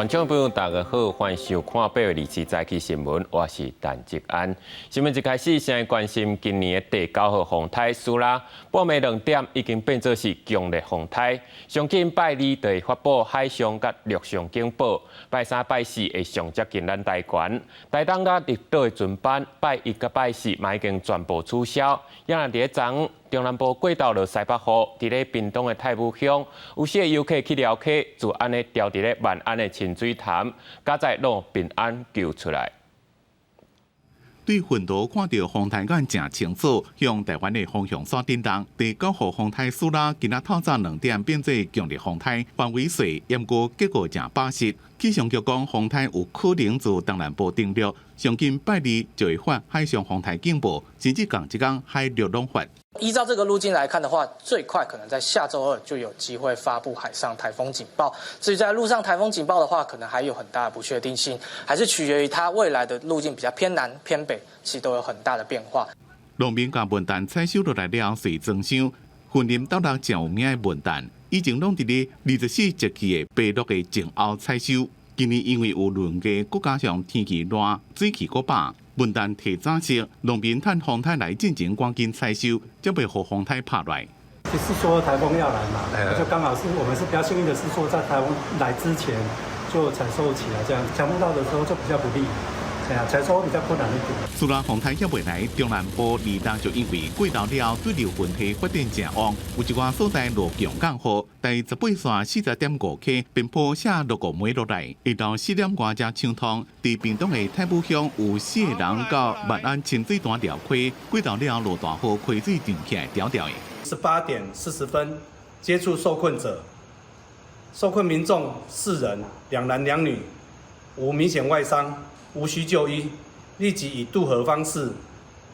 觀眾朋友，大家好，歡迎收看8月27早起新聞，我是陳吉安。新聞一開始，先來關心今年的第九號風颱蘇拉，半暝2點已經變做是強烈風颱。上緊拜二就會發布海上佮陸上警報，拜三、拜四會上接近咱台灣。台東佮綠島的船班，拜一佮拜四嘛已經全部取消。也若佇咧昨昏，中南部過晝落西北雨，佇咧屏東的太武鄉，有四个遊客去寮溪，就按呢牢佇咧萬安的清水潭，佳哉攏平安救出來。對雲圖看著風颱眼誠清楚，向台灣的方向煞振動。第九號風颱蘇拉今仔透早2點變做強烈風颱，範圍細，毋過結構誠把實。氣象局講，風颱有可能自東南部登陸，上緊拜二就會發海上風颱警報，甚至仝一工海陸攏發。依照這個路徑來看的話，最快可能在下週二就有機會發布海上颱風警報。至於在陸上颱風警報的話，可能還有很大的不確定性，還是取決於它未來的路徑比較偏南偏北，其實都有很大的變化。農民共文旦採收落來了，隨裝箱，雲林斗六誠有名的文旦，以前攏佇咧24節氣的白露的前後採收。今年因為有輪低，閣加上天氣熱，水氣閣飽。文旦提早熟，農民趁風颱來進前趕緊採收，才袂予風颱拍來。就是說颱風要來嘛，就剛好是我們是比較幸運的是說，在颱風來之前就採收起來，這樣強風到的時候就比較不利。對啊，採收比較困難一點。雖然風颱猶未來，中南部二冬就因為過晝了對流雲系發展誠旺，有一寡所在落強降雨，第18線40.5 K 邊坡下落五枚落來，下晝4點外才搶通。佇屏東的太武鄉有四個人到萬安清水潭寮溪，過晝了落大雨，溪水漲起來牢牢的。 18點40分接觸受困者，受困民眾四人，兩男兩女，無明顯外傷。無需就醫，立即以渡河方式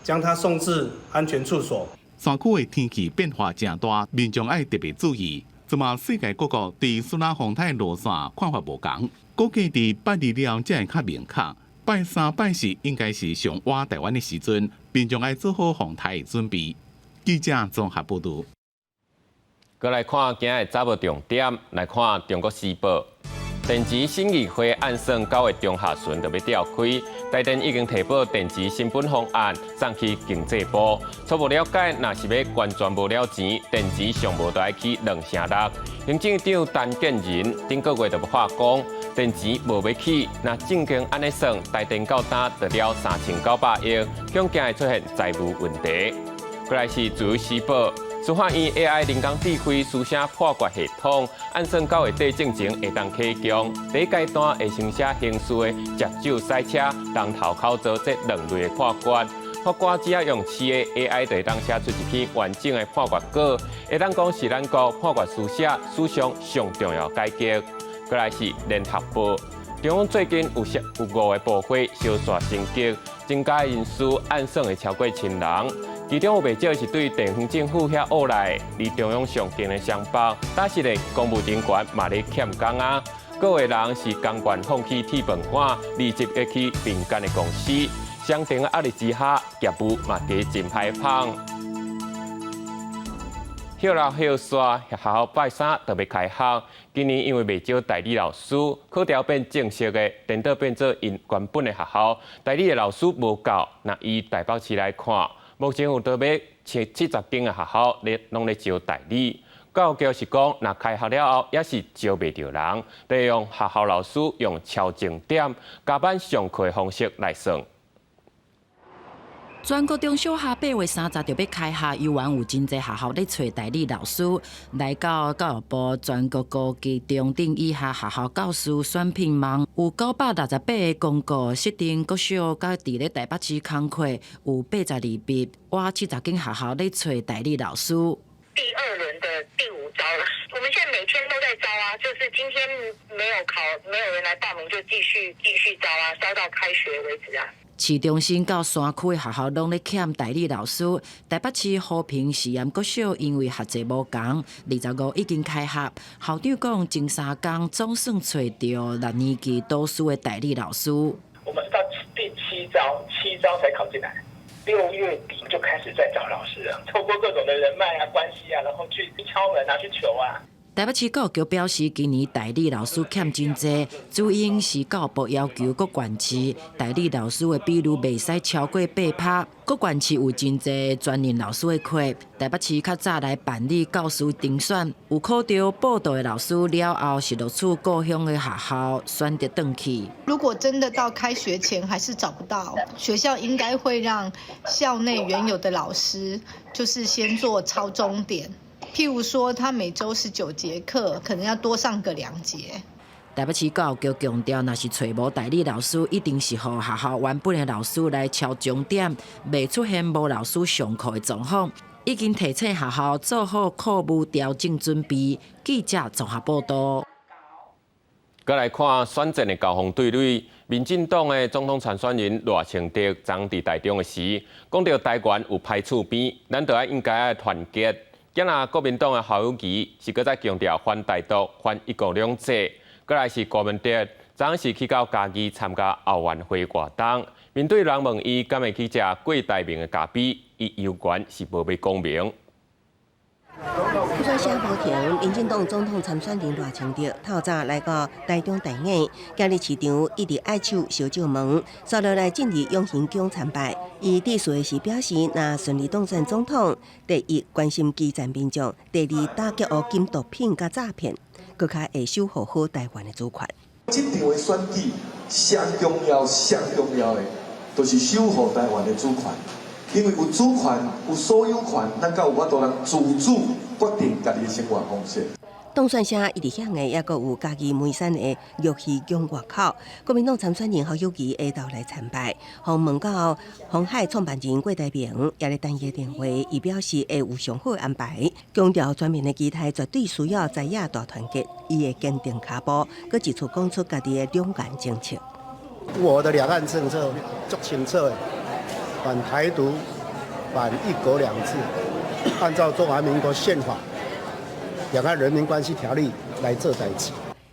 將他送至安全處所。山區的天氣變化誠大，民眾愛特別注意。這馬世界各國對蘇拉風颱路線看法無仝，估計佇拜二了才會較明確。拜三、拜四應該是上倚台灣的時陣，民眾愛做好風颱的準備。記者綜合報導。閣來看今日早報重點，來看《中國時報》。電池審議會按算9月中下旬就欲召開，台電已經提報電池成本方案送去經濟部。初步了解，若是欲完全無了錢，電池上無都愛起2成6。行政長陳建仁頂個月就欲話講，電池無欲起，若正經按呢算，台電到今就了3900億，恐驚會出現財務問題。過來是《自由時報》。司法院 AI 人工智慧書寫判決系統，按算9月底進前會當啟用。第一階段會先寫刑事的捷酒賽車、人頭口座這兩類的判決。法官只要用試的 AI 就會當寫出一篇完整的判決稿，會當講是咱國判決書寫史上上重要改革。過來是聯合報，中央最近有有五个部會相紲升級，增加人事按算會超過千人。其中有袂少是對地方政府遐挖來，離中央上近的雙北，但是咧公務人員嘛咧欠工啊。閣有的人是甘願放棄鐵飯碗，離職會去民間的公司。相同的壓力之下，業務嘛加真歹芳。歇老歇煞，學校拜三就欲開學。今年因為袂招代理老師，考調變正式的，顛倒變做𪜶原本的學校。代理的老師無夠，若以台北市來看，目前有多欲70間的學校咧攏咧招代理。教育局是講，若開學了後也是招袂著人，得用學校老師用超鐘點加班上課的方式來算。全國中小學8月30就欲開學，猶原有真濟學校咧揣代理老師。來到教育部全國高級中等以下學校教師選聘網，有968個公告設定國小佮佇咧台北市空缺，有82筆，倚70間學校咧揣代理老師。第二輪的第五招了，我們現在每天都在招啊，就是今天沒有考，沒有人來報名，就繼續繼續招啊，招到開學為止啊。市中心到山區的學校攏咧欠代理老師。台北市和平實驗國小因為學制無仝，25已經開學。校長講，前三工總算揣著六年級導師的代理老師。我們是到第七招，七招才考進來。6月底就開始在找老師了，透過各種的人脈啊、關係啊，然後去敲門啊、去求啊。台北市教育局表示，今年代理老師欠真濟，主因是教育部要求各縣市代理老師的比率袂使超過8%。各縣市有真濟專任老師的課，台北市較早來辦理教師甄選，有考著報到的老師了後，是錄取故鄉的學校，選擇轉去。如果真的到開學前還是找不到，學校應該會讓校內原有的老師，就是先做超鐘點。譬如說，他每週19節課，可能要多上個2節。台北市教育局強調，若是揣無代理老師，一定是予學校原本的老師來超鐘點，袂出現無老師上課的狀況。已經提醒學校做好課務調整準備。記者綜合報道。閣來看選戰的交鋒對壘，民進黨的總統參選人賴清德昨佇台中的時，講著台灣有歹厝邊，咱著愛應該愛團結。今仔國民黨的侯友宜是閣再強調反台獨、反一國兩制。閣來是柯文哲，昨是去到嘉義參加後援會活動，面對人問伊敢會去食郭台銘的咖啡，伊猶原是無欲講明。不選聲無停，民進黨總統參選人賴清德透早來到台中大雅，今日市長一直愛手相借問，紲落來進入養心宮參拜。伊致辭時表示，若順利當選總統，第一關心基層民眾，第二打擊烏金毒品佮詐騙，閣較會守護好台灣的主權。這場的選舉上重要、上重要的，就是守護台灣的主權。因為有主權、有所有權，咱才有法度通自主決定家己的生活方式。當選聲一直響的，抑閣有嘉義梅山的玉魚宮外口，國民黨參選人侯友宜下晝來參拜，予問到鴻海創辦人郭台銘也咧等伊的電話，伊表示會有上好安排，強調全民的期待絕對需要在野大團結，伊會堅定跤步，閣一次講出家己的兩岸政策。我的兩岸政策足清楚的，反台獨、反一國兩制，按照中華民國憲法、兩岸人民關係條例來做代誌。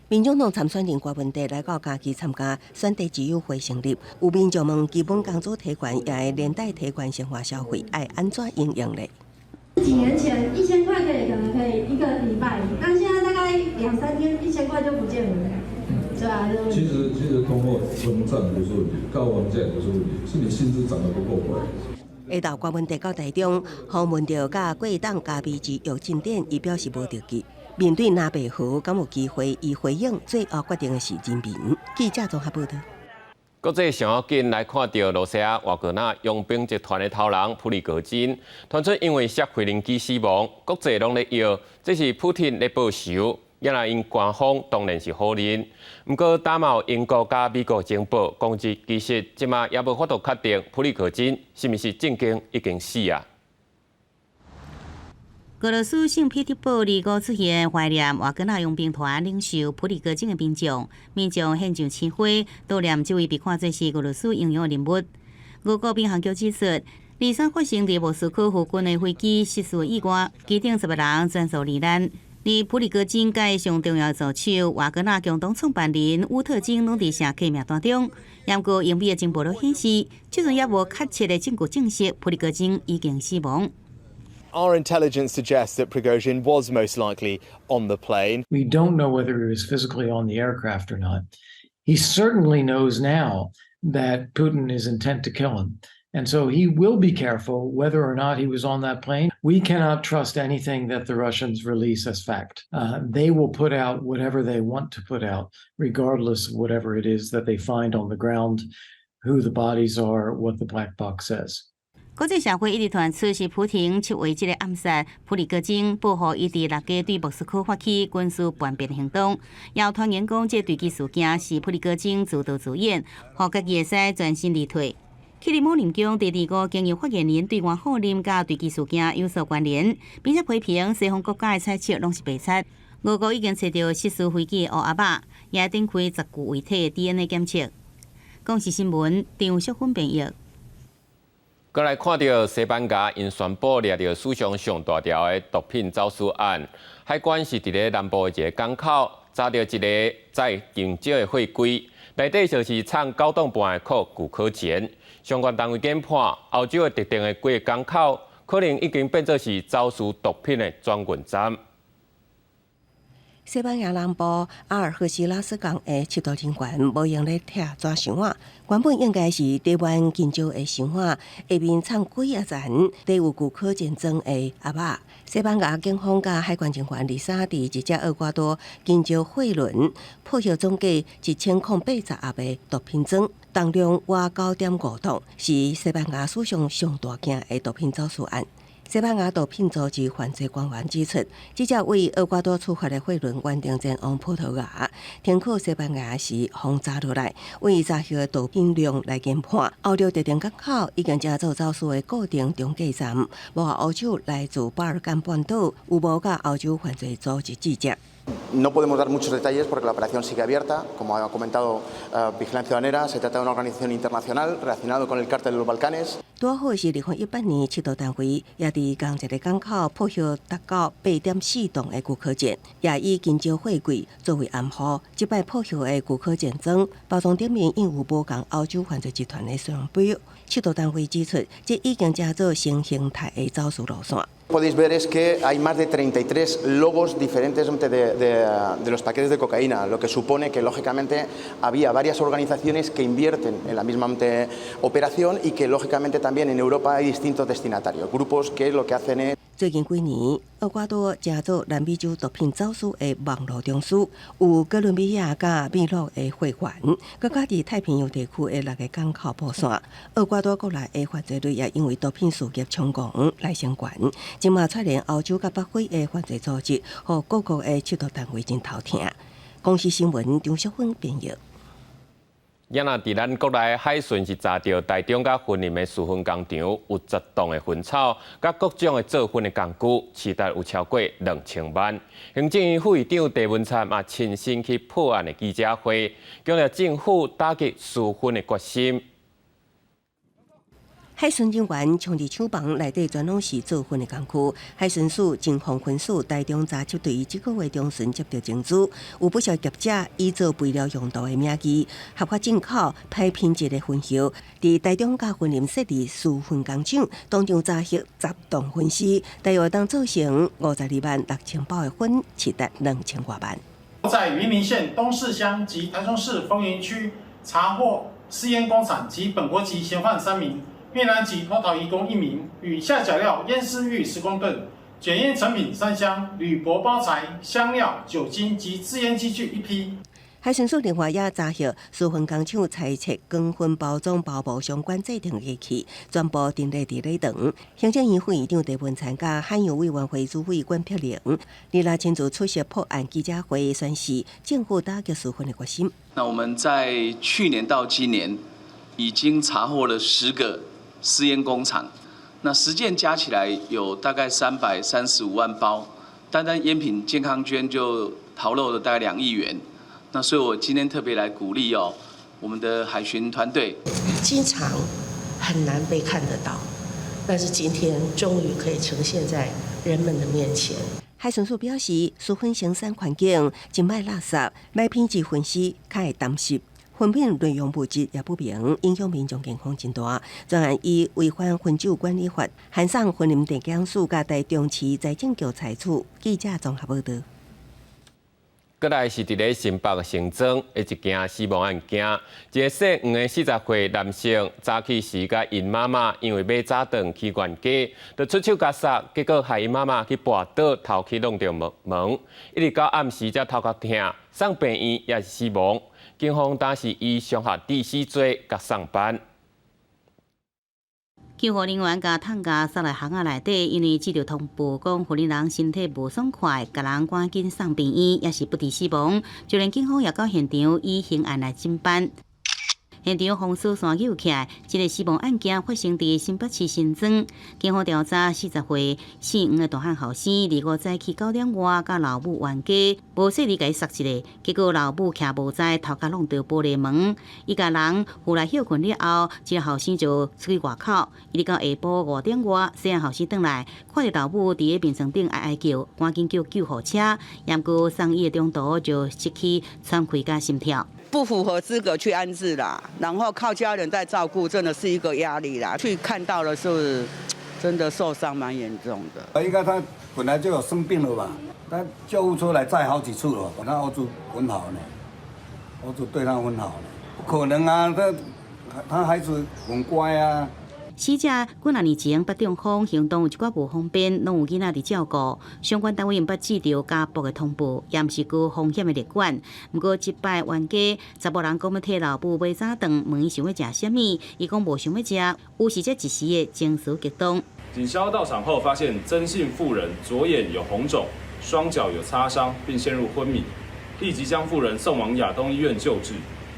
民眾黨參選人柯文哲來到嘉義參加選地之友會成立，有民眾問基本工資提懸，也會連帶提懸生活消費，愛按怎應用咧？幾年前1000塊可能可以一個禮拜，但現在大概兩三天1000塊就不見了。對啊，其實通貨膨脹不是問題，高房價也不是問題，是你薪資漲得不夠快。下晝柯文哲到台中，訪問著佮郭董咖啡之約進展，伊表示無著急。面對藍白合敢有機會，伊回應最後決定的是人民。記者綜合報道。國際上要緊來看著羅西亞瓦格納傭兵集團的頭人普里戈金，傳出因為摔飛行機死亡，國際攏咧搖，這是普廷咧報仇。也來𪜶官方當然是否認。毋過，今嘛有英國佮美國情報講，其實這馬也無法度確定普里戈金是毋是正經已經死啊。俄羅斯聖彼得堡25出現懷念瓦格納傭兵團領袖普里戈金的民眾，民眾獻上鮮花，悼念這位被看作是俄羅斯英雄人物。俄國民航局指出，23發生佇莫斯科附近的飛機失事意外，機頂18人全數罹難。而普里戈金佮上重要助手瓦格納共同創辦人烏特金攏佇寫客名單中。毋過英美的情報都顯示，這陣猶無確切的證據證實普里戈金已經死亡。 Our intelligence suggests that Prigozhin was most likely on the plane. We don't know whether he was physically on the aircraft or not. He certainly knows now that Putin is intent to kill him. And so he will be careful whether or not he was on that plane. We cannot trust anything that the Russians release as fact. They will put out whatever they want to put out, regardless of whatever it is that they find on the ground, who the bodies are, what the black box says. 國際社會一直傳出是普廷策劃這个暗殺普里戈金，報復伊佇6月對莫斯科發起軍事叛變行動。也有傳言講，這墜機事件是普里戈金自導自演，予家己會使全身而退。克里姆林宮第二個經由發言人對外否認佮墜機事件有所關聯，並且批評西方國家的猜測攏是白賊。俄國已經揣著失事飛機的烏盒仔，也展開10具遺體的 DNA 檢測。公視新聞張淑芬編譯。閣來看著西班牙，𪜶宣布掠著史上上大條的毒品走私案，海關是佇咧南部的一个港口查著一个載香蕉的貨櫃，內底就是藏九噸半的古柯鹼。相關單位研判，歐洲的特定的幾个港口可能已經變做是走私毒品的轉運站。西班牙南部阿爾赫西拉斯港的緝毒人員無閒咧拆紙箱仔，原本應該是台灣金蕉的箱仔，下面藏幾仔層，載有古柯鹼裝的盒仔。西班牙警方佮海關人員二三佇一隻厄瓜多金蕉貨輪破獲總計1080盒的毒品裝，重量倚9.5磅，是西班牙史上上大件的毒品走私案。西班牙毒品組織犯罪官員指出，這隻為厄瓜多出發的貨輪原定前往葡萄牙，停靠西班牙時，予查落來，為查獲的毒品量來研判。歐洲特定港口已經成做走私的固定中繼站，無歐洲來自巴爾幹半島，有無佮歐洲犯罪組織勾結。 No podemos dar muchos detalles porque la operación sigue abierta. Como ha comentado Vigilancia Aduanera, se trata de una organización internacional relacionada con el cártel de los Balcanes. 拄好是2018年，緝毒單位也佇仝一个港口破獲達到8.4磅的古柯鹼，也以金蕉貨櫃作為掩護。這擺破獲的古柯鹼裝包裝頂面印有無仝歐洲犯罪集團的商標。緝毒單位指出，這已經成做新形態的走私路線。 Podéis ver es que hay más de 33 logos diferentes de los paquetes de cocaína, lo que supone que lógicamente había varias organizaciones que invierten en la misma operación y que lógicamente también en Europa hay distintos destinatarios, grupos que lo que hacen es 最近幾年，厄瓜多成做南美洲毒品走私的網路中樞，有哥倫比亞佮秘魯的貨源，閣加佇太平洋地區的六个港口布線。厄瓜多國內的犯罪率也因為毒品事業衝狂來升懸，這馬串連歐洲佮北非的犯罪組織，予各國的緝毒單位真頭疼。公視新聞張淑芬編譯。也若佇咱國內海巡是查著台中佮雲林的輸粉工廠有10棟的粉草，佮各種的做粉的工具，市值有超過2000萬。行政院副院長鄭文燦嘛親身去破案的記者會，強調政府打擊私分的決心。海巡人員衝入廠房內底，全攏是做粉的工具。海巡署偵防分署台中查緝隊這個月中旬接著情資，有不少業者以做肥料用途的名義，合法進口歹品質的粉葉，佇台中佮雲林設立私分工廠，當場查獲10棟粉絲，大約當做成52萬6千包的粉，市值2000外萬。在雲林縣東勢鄉及台中市豐原區查獲私煙工廠及本國籍嫌犯3名。越南籍脫逃移工一名，與下腳料煙絲逾10公噸、捲煙成品3箱、鋁箔包材、香料、酒精及製煙機具一批。海巡署另外也查獲私分工廠裁切光粉包裝包膜相關製程機器，全部陳列佇禮堂。行政院副院長鄭文燦佮海洋委員會主委管碧玲，二六親自出席破案記者會，宣示政府打擊私分的決心。那我們在去年到今年已經查獲了10個私煙工廠，那10件加起來有大概335萬包，單單煙品健康捐就逃漏了大概2億元。那所以我今天特別來鼓勵哦，我們的海巡團隊。經常很難被看得到，但是今天終於可以呈現在人們的面前。海巡署表示，私分生產環境真歹垃圾，歹品質粉絲較會澹濕。粉品內容物質也不明，影響民眾健康真大。專案以違反薰酒管理法，函送雲林地檢署佮台中市財政局裁處。記者綜合報導。閣來是佇咧新北新莊的一件死亡案件，一个姓黃的40歲男性，早起時佮𪜶媽媽因為買早頓去原家，就出手共殺，結果害𪜶媽媽去跋倒，頭去挵著門，一直到暗時才頭殼疼，送病院也是死亡。警方當時以傷害致死罪共送辦。救護人員共桶共送來巷仔內底，因為接著通報講，婦人人身體無爽快，共人趕緊送病院，也是不治死亡。就連警方也到現場以刑案來偵辦。現場封鎖線救起來，這个死亡案件發生佇新北市新莊。警方調查，40歲姓黃的大漢後生，25早起9點外，佮老母冤家，無細膩共伊殺一下，結果老母徛無在，頭殼挵著玻璃門，伊共人扶來歇睏了後，這个後生就出去外口，一直到下晡5點外，細漢後生轉來，看著老母佇咧眠床頂哀哀叫，趕緊叫救護車，毋過送醫的中途就失去喘氣佮心跳。不符合資格去安置啦，然後靠家人在照顧，真的是一個壓力啦。去看到了是，真的受傷蠻嚴重的。應該他本來就有生病了吧？他救護車來載好幾次了，他兒子很好呢，兒子對他很好呢。不可能啊，他孩子很乖啊。死者幾若年前捌中風，行動有一寡無方便，攏有囡仔佇照顧。相關單位毋捌接著家暴的通報，也毋是高風險的列管。毋過這擺冤家，查某人講欲替老母買早頓，問伊想欲食啥物，伊講無想欲食，有時這一時的情緒激動。警消到場後，發現曾姓婦人左眼有紅腫，雙腳有擦傷，並陷入昏迷，立即將婦人送往亞東醫院救治。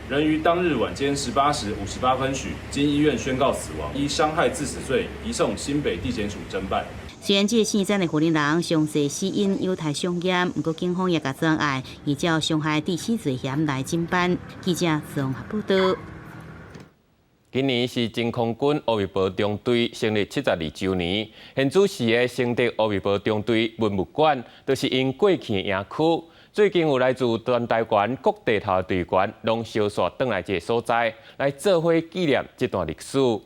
人於當日晚間18時58分許，經醫院宣告死亡，依傷害致死罪移送新北地檢署偵辦。雖然這個姓曾的婦人詳細死因有待詳驗，毋過警方也共轉案，依照傷害致死罪嫌來偵辦。記者綜合報道。今年是真空軍烏衛部中隊成立72週年，現主時的承德烏衛部中隊文物館，就是𪜶過去的營區。最近有來自全台灣各地頭的隊員，攏相紲轉來這个所在，來做伙紀念這段歷史。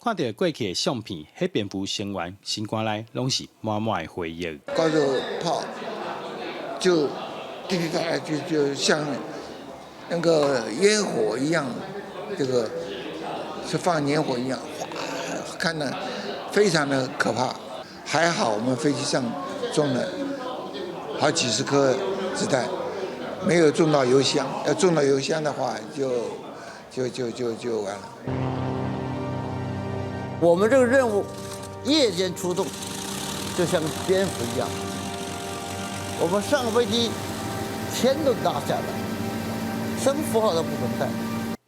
看著過去的相片，黑蝙蝠成員心肝內攏是滿滿的回憶。高頭炮就滴滴答答，就像那個煙火一樣，這個是放煙火一樣，嘩，看得非常的可怕。還好我們飛機上裝了好幾十顆子彈，沒有中到油箱。要中到油箱的話就，就就就就完了。我們這個任務夜間出動，就像蝙蝠一樣。我們上飛機，天都塌下來，什麼符號都不能帶。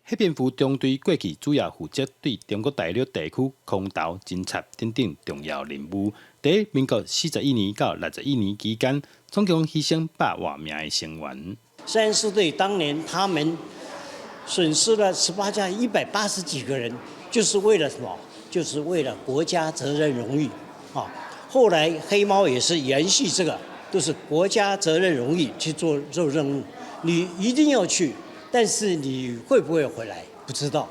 黑蝙蝠中隊過去主要負責對中國大陸地區空投偵察等等重要任務。佇民國41年到61年期間，總共犧牲100外名的成員。34隊當年他們損失了18架180幾個人，就是為了什麼？就是為了國家責任榮譽啊！後來黑貓也是延續這個，都是國家責任榮譽去做做任務，你一定要去，但是你會不會回來不知道。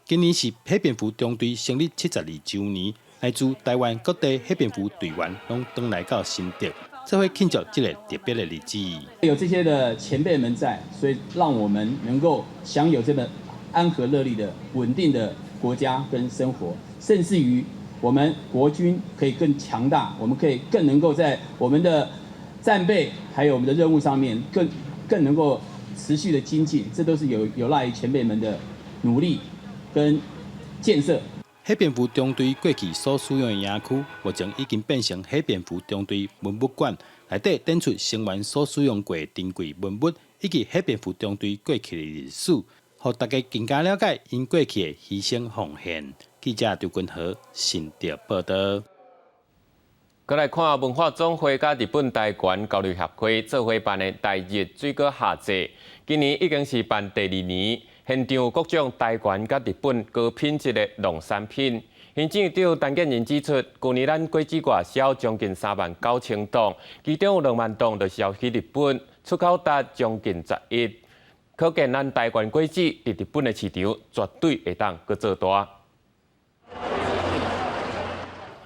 今年是黑蝙蝠中隊成立72週年，來自台灣各地黑蝙蝠隊員攏轉來到新竹，做伙慶祝這個特別的日子。有這些的前輩們在，所以讓我們能夠享有這麼安和樂利的穩定的國家跟生活，甚至於我們國軍可以更強大，我們可以更能夠在我們的戰備還有我們的任務上面更能夠持續的精進，這都是有賴於前輩們的努力跟建設。黑蝙蝠中隊過去所使用的營區，目前已經變成黑蝙蝠中隊文物館，內底展出成員所使用過的珍貴文物，以及黑蝙蝠中隊過去的歷史，予大家更加了解𪜶過去的犧牲奉獻。記者張君和新竹報道。閣來看文化總會佮日本台灣交流協會做伙辦的台日水果夏祭，今年已經是辦第二年。現場有各種台灣佮日本高品質的農產品。行政長陳建仁指出，舊年咱果子外銷將近3萬9千噸，其中有2萬噸就銷去日本，出口達將近10億。可見咱台灣果子佇日本的市場絕對會當閣做大。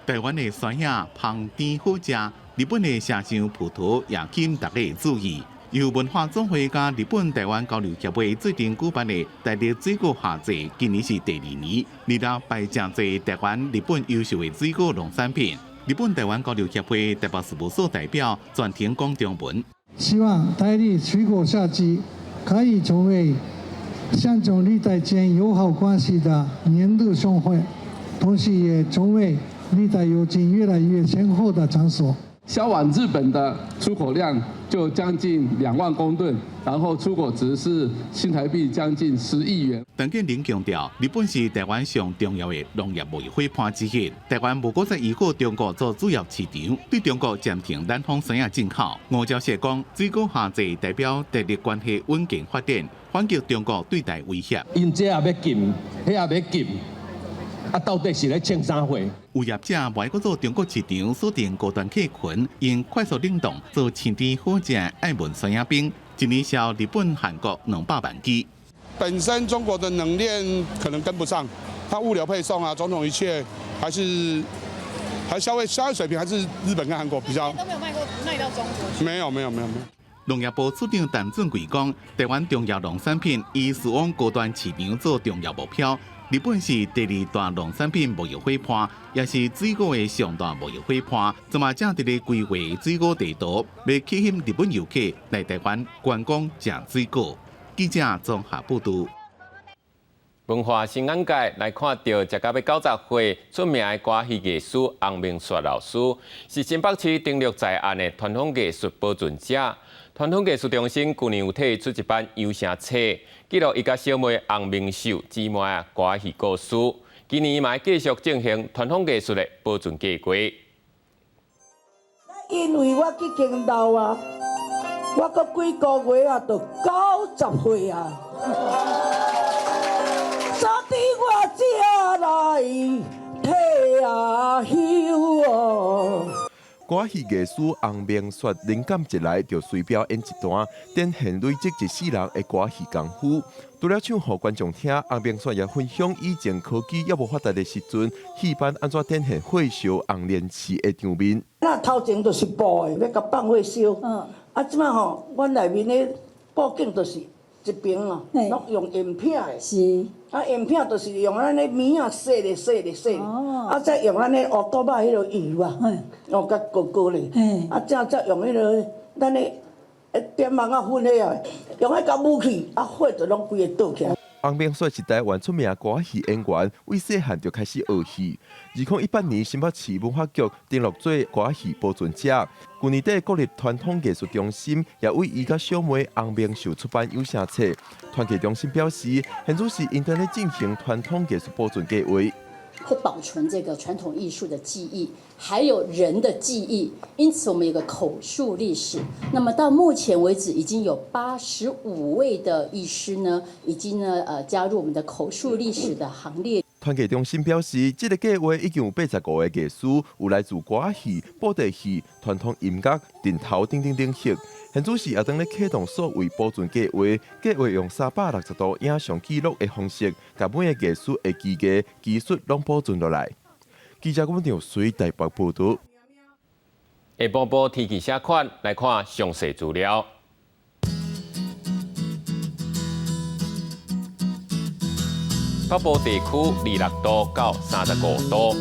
台灣的酸葉芳甜好食，日本的社像葡萄也吸引大家注意。由文化總會佮日本台灣交流協會最近舉辦的台日水果夏祭，今年是第二年，除了擺誠濟台灣、日本優秀的水果農產品。日本台灣交流協會台北事務所代表全程講中文。希望台日水果夏祭可以成為象徵日台間友好關係的年度盛會，同時也成為日台友情越來越深厚的場所。銷往日本的出口量就將近2萬公噸，然後出口值是新台幣將近10億元。陳建仁強調，日本是台灣上重要的農業貿易夥伴之一。台灣無閣再依靠中國做主要市場，對中國暫停南方酸葉進口。吳釗燮講，水果夏祭代表台日關係穩健發展，反擊中國對台威脅。𪜶這也欲禁，彼也欲禁。啊，到底是咧創啥貨？有業者無愛閣做中國市場鎖定高端客群，用快速冷凍做鮮甜好食愛文酸葉冰，一年銷日本、韓國200萬支。本身中國的冷鏈可能跟不上，它物流配送啊，種種一切還是還消費水平還是日本跟韓國比較。都沒有賣過賣到中國。沒有沒有沒有沒有。農業部次長陳俊貴講，台灣重要農產品以輸往高端市場做重要目標。日本是第二大農產品貿易夥伴，也是水果的上大貿易夥伴。這嘛正佇咧規劃水果地圖，欲吸引日本遊客來台灣觀光食水果。記者綜合報導。文化新眼界來看著，食到欲90歲出名的歌戲藝師洪明雪老師，是新北市登錄在案的傳統藝術保存者。傳統藝術中心舊年有提出一版有聲冊，記錄伊佮小妹洪明秀姊妹仔歌戲故事。今年嘛繼續進行傳統藝術的保存計劃。因為我已經老啊，我閣幾個月啊，就90歲啊。所以我才來退休哦。歌戲藝師洪明雪靈感一來，就隨表演一段，展現累積一世人的歌戲功夫。除了唱予觀眾聽，洪明雪也分享以前科技猶無發達的時陣，戲班按怎展現火燒紅蓮池的場面。那頭前就是布的，欲共放火燒。啊，這擺吼，阮內面的布景就是一爿哦，攏用鹽片的。是。啊，鹽片就是用咱的棉仔洗咧洗咧洗，啊，再用咱的烏豆仔彼个油啊，哦，佮糊糊咧。啊，再用彼个咱的點網仔粉彼个，用彼个武器，啊，火就攏規个倒起來。洪明雪是台灣出名歌戲演員，為細漢就開始學戲。2018年，新北市文化局登錄做歌戲保存者。舊年底，國立傳統藝術中心也為伊佮小妹洪明秀出版有聲冊。傳藝中心表示，現在是𪜶咧進行傳統藝術保存計劃，會保存這個傳統藝術的記憶，還有人的記憶，因此我們有個口述歷史。那麼到目前為止，已經有85位的藝師呢，已經呢加入我們的口述歷史的行列。傳藝中心表示，這個計劃已經有85個藝師，有來自歌戲、布袋戲、傳統音樂、陣頭等等領域。現在是也當咧啟動數位保存計劃，計劃用360度影像記錄的方式，共每个藝師的技藝、技術攏保存落來。記者阮長水台北報導。下晡晡天氣啥款？來看詳細資料。北部地區26度到35度。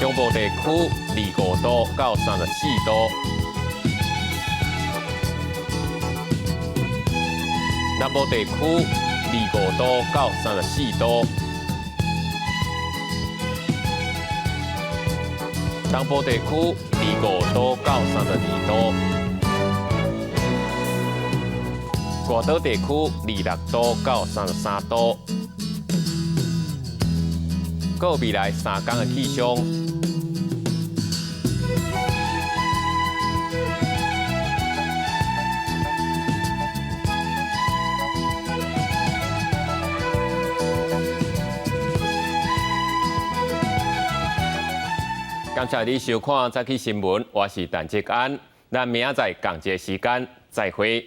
中部地區25度到34度，南部地區25度到34度，東部地區25度到32度，外島地區26度到33度。閣有未來3天的氣象。感謝你收看早起新聞，我是陳志安，咱明仔載仝一个時間再會。